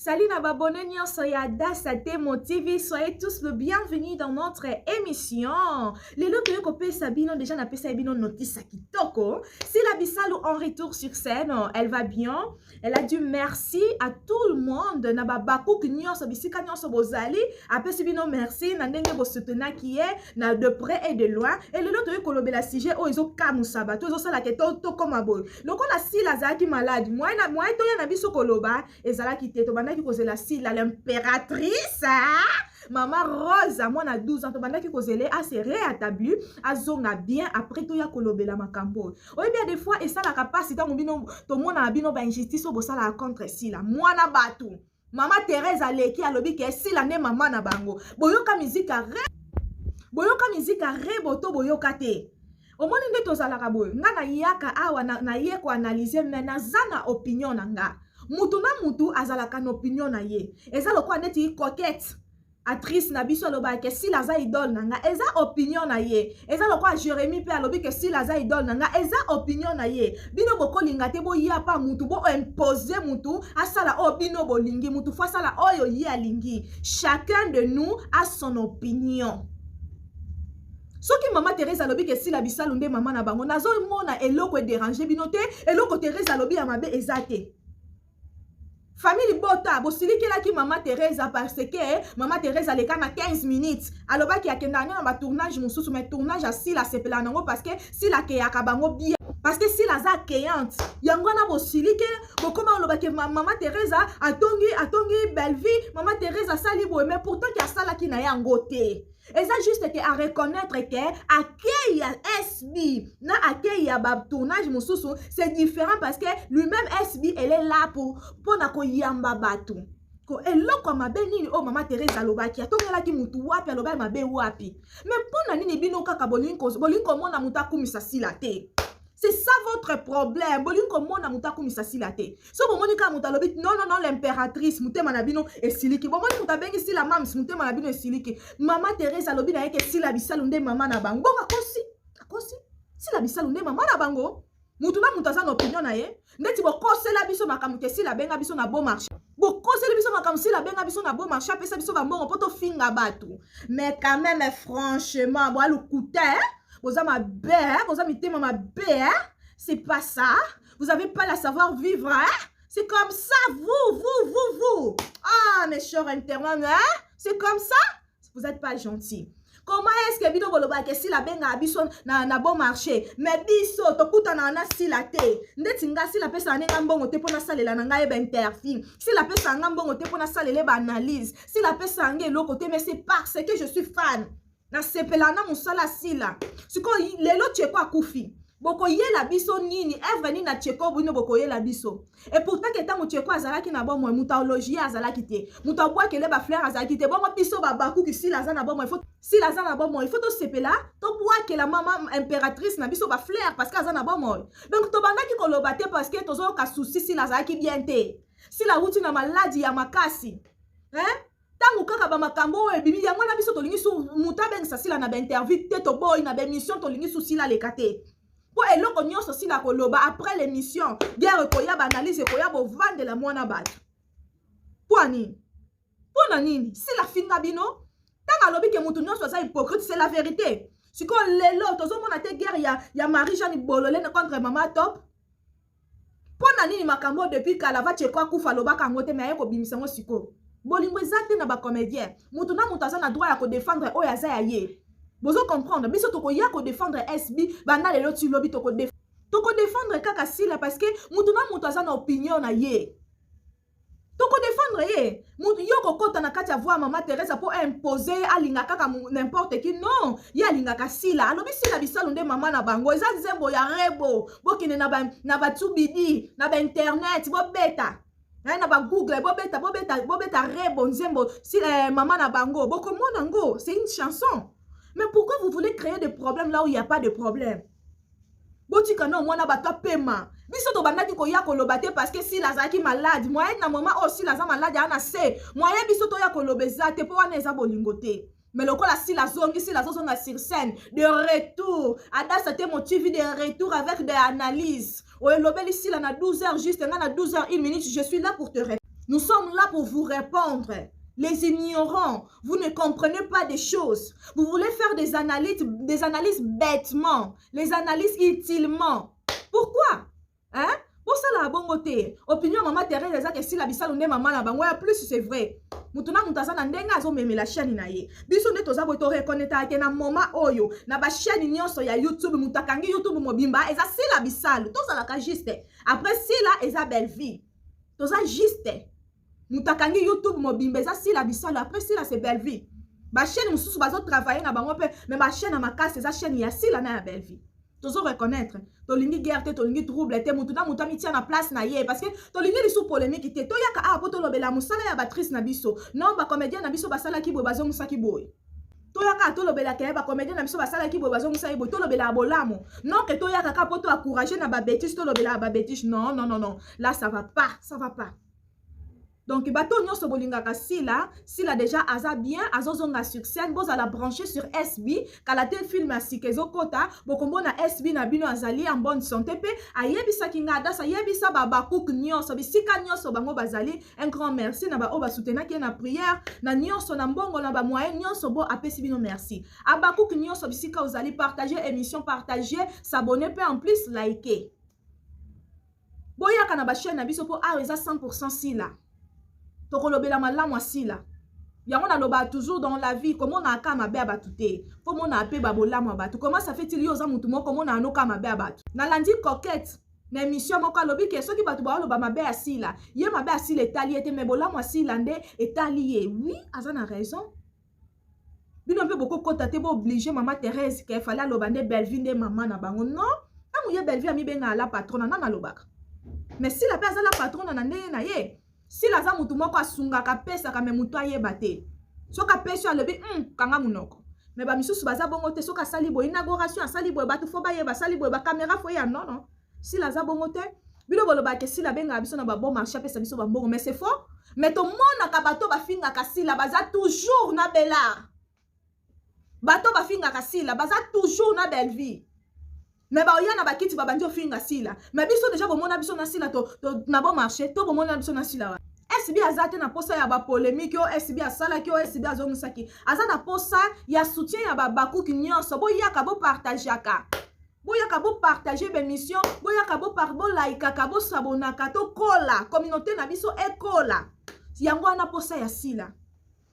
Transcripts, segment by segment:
Salut na babone nyonso ya Dasa Temo TV, soyez tous le bienvenu dans notre émission. Lelo toye kopesa bino déjà napesa bino notice ya kitoko. Sila Bisalu en retour sur scène, elle va bien. Elle a dit merci à tout le monde na babakuk nyonso bisika nyonso bozali, apesi bino merci na ndenge bosoutenaki ye na de près et de loin. Et lelo toye kolobela sujet oyo ezokamusa bato, ezosala ke tokoma boye. Lokola Sila azalaki malade, moyen toya na biso koloba ezalaki te, tobandaki kozela Sila l'impératrice, Mama Rose mwana 12 ans, tobandaki kozela a se rétabli, azonga bien, après toya kolobela makambo. Oyebi ya des fois esalaka mpasi ntango bino tomonaka bino bainjustice oyo bosalaka contre Sila mwana bato. Mama Thérèse aleki alobi ke Sila nde mama na bango. Boyoka mizika re, boyoka mizika rebo to boyoka te. Omoni nde tozalaka boye, nga nayaka awa naye koanalyse, mais naza na opinion na nga. Mutu na mutu azalaka na opinion na ye. Eza lokola neti Coquette actrice na biso alobaka ke Sila aza idole na nga, eza opinion na ye. Eza lokola Jérémie mpe alobi ke Sila aza idole na nga, eza opinion na ye. Bino bokolinga te boya pa mutu boimpose mutu asala oyo bino bolingi, mutu fo asala oyo ye alingi. Chacun de nous a son opinion. Soki Mama Thérèse alobi ke Sila Bisalu nde mama na bango, nazomona eloko edérange bino te. Eloko Thérèse alobi ya mabe eza te. Famille libota bosilikelaki Mama Thérèse parce que Mama Thérèse aleka na 15 minutes, alobaki akendaka nde na batournage mosusu, mais tournage ya Sila asepelaka nango parce que Sila akeyaka bango bien, parce que Sila aza accueillante. Yango wana bosilike, bokoma olobaki Mama Thérèse atongi Bellevue, Mama Thérèse asali boye, mais pourtant ke asalaki na yango te. Eza juste ke a reconnaître ke accueil ya SB na accueil ya ba tournage mosusu c'est différent, parce que lui-même SB, elle est là pour mpona koyamba bato. Ko eloko ya mabe nini oyo Mama Thérèse alobaki? Atongelaki mutu wapi? Alobaki mabe wapi? Mais mpona nini bino kaka bolingi komona moto akumisa Sila te? C'est ça votre problème, bolingi komona moto akumisa Sila te. So bomoni kaka moto alobi non, non, non, l'impératrice, motema na bino esiliki. Bomoni moto abengi Sila mams, motema na bino esiliki. Mama Thérèse alobi na ye ke Sila Bisalu nde mama na bango. Bongo akosi? Akosi? Sila Bisalu nde mama na bango. Mutu na mutu aza na opinion na ye. Ndeti bokosela biso makambo ke Sila abenga biso na Bon Marché, bokoseli biso makambo Sila abenga biso na Bon Marché, apesa biso bambongo mpo tofinga bato. Mais quand même, franchement, boa lokuta, boza mabe, boza mitema mabe. C'est pas ça, vous avez pas la savoir vivre, hein? C'est comme ça, vous, vous, vous, vous, ah, mes chers internautes, hein? C'est comme ça, vous êtes pas gentil. Comment est-ce que bino bolobaka Sila abengaka biso na Bon Marché, mais biso tokutana na Sila te? Ndeti nga, Sila apesaka nde nga mbongo te mpo nasalela na ngai ye bainterview, Sila apesaka nga mbongo te mpo nasalela ye baanalyse, Sila apesaka nga eloko te, mais c'est parce que je suis fan, nasepela na mosala Sila. Sikoyo lelo Tcheko akufi, bokoyela biso nini? Œuvre nini na Tcheko bino bokoyela biso? Et pourtant ke ntango Tcheko azalaki na bomoi, moto alogie azalaki te, moto abwakele bafleur azalaki te. Bongo biso babakuki, Sila aza na bomoi, Sila aza na bomoi, il faut tosepela, tobwakela mama impératrice na biso bafleur parce que aza na bomoi. Donc tobandaki koloba te parce que tozoyoka souci, Sila azalaki bien te, Sila awuti na maladi ya makasi, hein? Ntango kaka bamakambo oyo ebimi, yango wana biso tolingi su moto abengisa Sila na bainterview te, toboyi na baémission, tolingi su Sila aleka te, mpo eloko nyonso Sila koloba, après l'émission guerre ekoya, baanalyse ekoya, bovandela mwana bato. Mpo nini? Mpo na nini Sila finga bino ntango alobi ke motu nyonso aza hypocrite? C'est la vérité. Sikoyo lelo tozomona te guerre ya Marie Jeanne Bolole contre Mama Top. Mpo na nini makambo oyo depuis kala va Tcheko akufa alobaka yango te, mais aye kobimisa yango sikoyo? Bolingo eza te na bacomédien. Motu na moto aza na droit ya kodéfendre oyo aza ya ye. Bozo comprendre? Biso tokoya kodéfendre SB banda lelo ti lobi, tokodéfendre kaka Sila, parce que motu na moto aza na opinion na ye, tokodéfendre ye. Mutu yo kokɔta na kati ya voix ya Mama Teresa mpo impose ye alinga kaka n'importe qui? Non, ye alingaka Sila, alobi Sila Bisalu nde mama na bango. Eza nzembo ya Rebo, bokende na batubidi na bainternet, bobeta na bagoogle, bobeta, bobeta, bobeta Rebo, nzembo si, mama na bango, bokomona yango. C'est une chanson. Mais pourquoi vous voulez créer des problèmes là où il y a pas de problème? Botika no mwana bato apema. Biso tobandaki koya koloba te parce que Sila azalaki malade. Moyen na moment oyo Sila aza malade, aa na se, moyen biso toya koloba eza te, mpo wana eza bolingo te. Mais lokola Sila azongi, Sila azozonga sur scène, de retour, Adasa Temo TV de retour avec des analyses oyo elobeli Sila na 12 heures juste. Nga na 12 heures 1 minute, je suis là pour te répondre. Nous sommes là pour vous répondre. Les ignorants, vous ne comprenez pas des choses. Vous voulez faire des analyses bêtement, les analyses utilement. Pourquoi? Hein? Bosala bongo te. Opinion mama Thérèse eza ke Sila Bisalu nde mama na bango ya plus, c'est vrai. Mutu na mutu aza na ndenge azomemela chaîne na ye. Biso nde toza boye, toreconnaître ke na moment oyo, na bachaîne nyonso ya YouTube, mutu akangi YouTube mobimba eza Sila Bisalu. Tozalaka juste. Après Sila, eza Bellevie. Toza juste. Moto akangi YouTube mobimba eza Sila Bisalu. Après Sila, c'est Bellevie. Bachaîne mosusu bazotravaille na bango mpe, mais bachaîne ya makasi eza chaîne ya Sila na ya Bellevie. Tozo reconnaître. Tolingi guerre te, tolingi trouble te. Motu na motu amitia na place na ye, parce que tolingi lisu polémique te. Toyaka awa mpo tolobela mosala ya baactrice na biso, non bacomédien na biso basalaki boye, bazongisaki boye. Toyaka tolobelaka ye bacomédien na biso basalaki boye, bazongisaki boye. Tolobelaka bolamu, non ke toyaka kaka mpo toencourage na babêtises, tolobelaka babêtises. Non, non, non, non, là ça va pas, ça va pas. Donc bato nyonso bolingaka Sila, Sila déjà aza bien, azozonga sur scène. Bozala branché sur SB. Kala te, film ya sika ezokɔta. Bokomona SB na bino azali en bonne santé. Mpe ayebisaki nga Adas, ayebisa babakuke nyonso, bisika nyonso bango bazali, un grand merci na baoyo basoutenaki ye na prière, na nyonso, na mbongo, na bamoyen nyonso. Bo apesi bino merci. Abakuke nyonso bisika ozali, partage émission, partage, s'abonner mpe en plus like. Boyaka na bachaîne na biso, mpo awa eza 100 Sila. Tokolobela malamu asila yango. Nalobaka toujours, dans la vie, komonaka mabe ya bato te, mpo monaka mpe babolamu ya bato. Comment ça fait-il yo oza motu moko omonaka noka mabe ya bato? Nalandi Coquette na émission moko, alobi ke soki bato baoloba mabe ya Sila, ye mabe ya Sila etali ye te, mais bolamu ya Sila nde etali ye. Oui, aza na raison. Bino mpe bokokɔta te, booblige mama Thérèse ke efali aloba nde Bellevie nde mama na bango. Non, ntango ye Bellevie amibengaka la patrona, nani alobaka? Mais Sila mpe aza la patrona na ndenge na ye. Sila aza motu moko asungaka, apesaka, mais motu ayeba te. Soki apesi, alobi kanga monoko." Mais bamisusu baza bongo te. Soki asali boye inauguration, asali boye, bato faut bayeba, asali boye, bacaméra faut ya. Non, non, Sila aza bongo te. Bino bolobaka Sila abengaka biso na babon marché, apesa biso bambongo, mais c'est faux. Mais tomonaka bato bafingaka Sila baza toujours na Belar, bato bafingaka Sila baza toujours na Bellevie, mais baoya na bakiti, babandi ofinga Sila. Mais biso déjà bomona biso na Sila to, na bon marché to bomona biso na Sila wa SB aza te na posa ya bapolémique oyo SB asalaki, oyo SB azongisaki. Aza na posa ya soutien ya babakuki nyonso. Boyaka, bopartageaka, boyaka bopartage baémission, boyaka bolaikaka, bosabonaka, tokola, communauté na biso ekola. Yango wana posa ya Sila.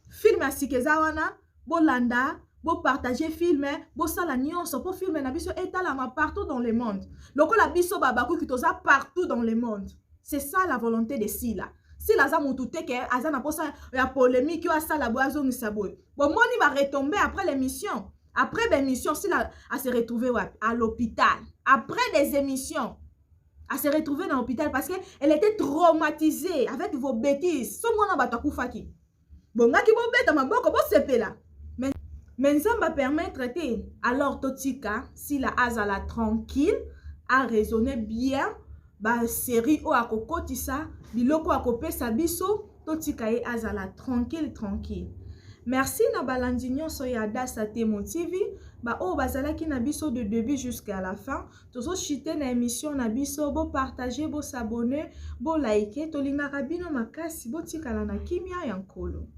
Film ya sika eza wana, bolanda, bopartage film, bosala nyonso mpo film na biso etalama partout dans le monde, lokola biso babakuki toza partout dans le monde. C'est ça la volonté de Sila. Sila aza motu te ke aza na mposa ya polémique oyo asala boye, azongisa boye. Bomoni baretombe après l'émission, après baémission, Sila ase retrouve wapi? À l'hôpital. Après des émissions, à se retrouver dans l'hôpital parce que elle était traumatisée avec vos bêtises. So mwana bato akufaki, bongaki bobeta maboko, bosepela, mais Nzambe apermettre te. Alors totika Sila azala tranquille, araisonne bien basérie oyo akokotisa, biloko akopesa biso. Totika ye azala tranquille, tranquille. Merci na balandi nyonso ya Dasa Temo TV, baoyo bazalaki na biso de début jusqu'à la fin. Tozoshite na émission na biso. Bopartage, bosabonner, bolike. Tolingaka bino makasi. Botikala na kimia ya Nkolo.